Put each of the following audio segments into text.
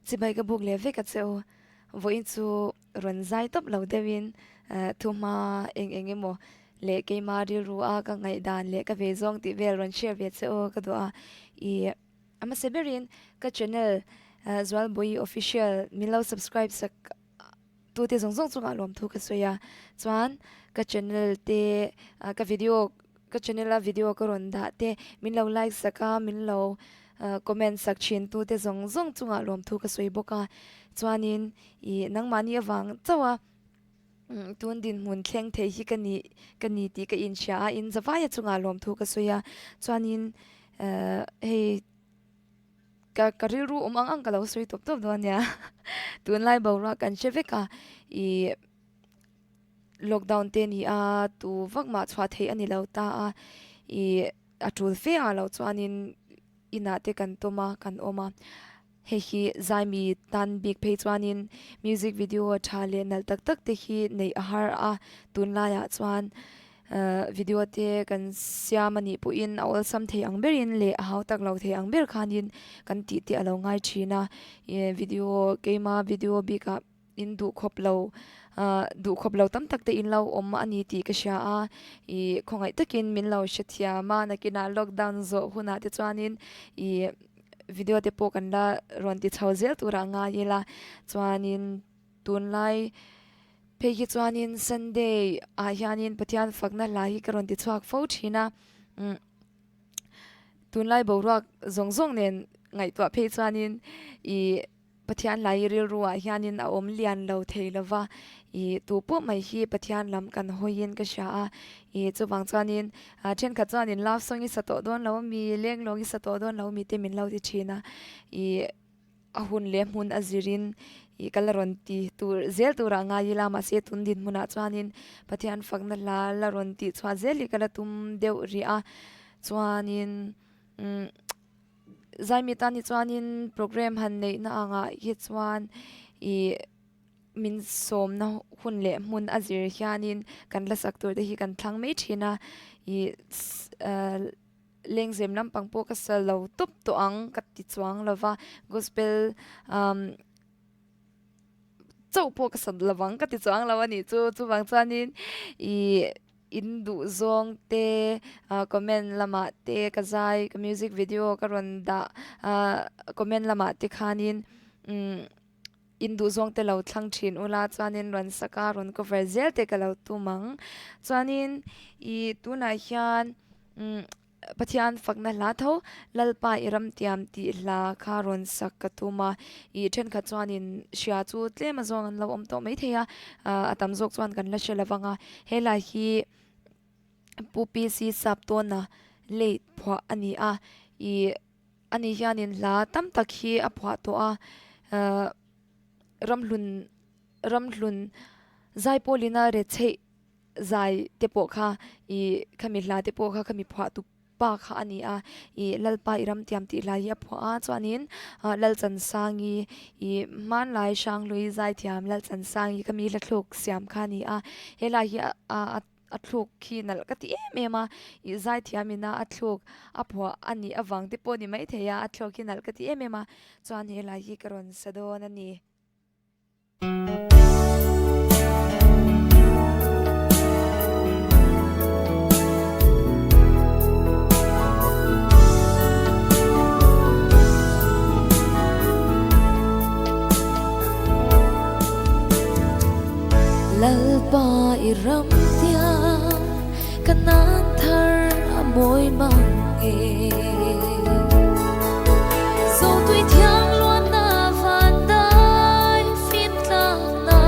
Chibai ka buk leh vek a che u. Vawiin chu rawn zai tawp lo deuhin thuhma eng eng emaw leh keima rilru a ka ngaihdan leh ka ve zawng tih vel rawn share ve che u ka duh a. Ih a hmasa berin ka channel Zualbawi Official min lo subscribe sak tute zawng zawng chungah lawmthu ka sawi a. Chuan ka channel te ka video Ka channel a video ka rawn dah te min lo like sak a, min lo comment sak thin tu te zawng zawng chungah lawmthu ka sawi bawk a. Chuanin ih nangmahni avang chauh a tun dinhmun thleng thei hi ka ni ka ni tih ka inhria a, in zavaia chungah lawmthu ka sawi a. Chuanin hei ka ka rilru awm ang ang ka lo sawi tawp tawp dawn nia. Tunlai boruak kan hre vek a ih. Lockdown te ni a, tu vak mah chhuah theih a ni lo ta a, ih a tul fe ah loh chuanin inah te kan tawm a, kan awm a. Hei hi zaimi tan bik phei chuanin music video tha leh nalh tak tak te hi neih a har a, tunlaiah chuan video te kan siam a nih pawhin a awlsam thei ang berin leh a hau tak lo thei ang ber khanin kan tih te a lo ngai thin a, ih video keima video bikah. In duh khawp lo duh khawp lo tam tak te in lo awm a ni tih ka hria a, ih khawngaih takin min lo hrethiam a, nakinah lockdown zawh hunah te chuanin ih video te pawh kan la rawn ti chho zel turah ngai ila, chuanin tunlai phei hi chuanin Sunday ah hianin Pathian fakna hla hi ka rawn ti chhuak fo thin a, umm tunlai boruak zawng zawng nen ngaihtuah phei chuanin ih. Pathian lai rilru ah hianin a awm lian lo thei lo va, ih tu pawh mai hi Pathian lam kan hawiin ka hria a, ih chuvang chuanin thenkhat chuanin love song i sa tawh dawn lo ami, lenglawng i sa tawh dawn lo ami te min lo ti thin a, ih a hun leh hmun a zirin ih ka la rawn ti tur zel turah ngai ila mahse tun dinhmunah chuanin Pathian fakna hla la rawn tih chhuah zel hi ka la tum deuh rih a, chuanin umm. Zaimi tan hi chuanin program han neihna angah hi chuan ih min sawmna hun leh hmun a zir hianin kan la sak tur te hi kan thlang mai thin a, ih lengzem lampang pawh ka sa lo tawp tawh ang ka ti chuang lo va, gospel umm chauh pawh ka sa lovang ka ti chuang lo a nih chu, chuvang chuanin ih. In duh zawng te comment lamah te ka zai ka music video ka rawn dah comment lamah te khanin in duh zawng te lo thlang thin ula chuanin rawn sak a rawn cover zel te ka lo tum ang chuanin ih tunah hian Pathian fakna hla tho Lalpa i ram tiam tih hla kha rawn sak ka tum a, ih thenkhat chuanin hria chu tlem a zawng an lo awm tawh maithei a, a tam zawk chuan kan la hre lo vang a, he hla hi Pu PC Saptawna late phuah a ni a, ih ani hianin hla tam tak hi a phuah tawh a, Ramhlun Ramhlun Zaipawlina Retheih Zai te pawh kha ih khami hla te pawh kha khami phuah tu pa kha a ni a, ih Lalpa i ram tiam tih hla hi a phuah a, chuanin Lalchansangi ih hmanlai Hranghlui zaithiam Lalchansangi khami hla thluk siam kha a ni a, he hla hi a a thluk khi nalh ka ti em em a, ih zaithiam ina a thluk a phuah a nih avang te pawh ni maithei a, a thluk hi nalh ka ti em em a, chuan he hla hi ka rawn sa dawn a ni. Lalpa i ram tiang ka nan thar a mawi mang e. Zotui thiang luanna van dai fim tlakna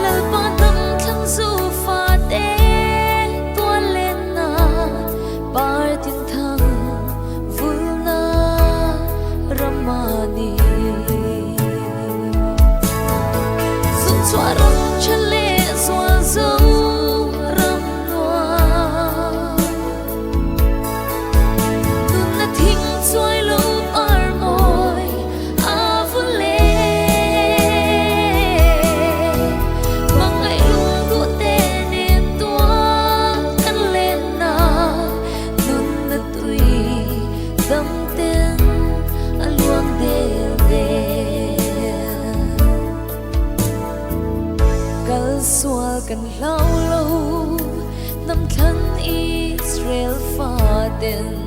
Lalpa hnam thlang zu fate tual lenna par tin thang vulna ramani Zung chhuah ram tha leh zual zo ram nuam. Kan hlau lo, hnam thlan Israel faten.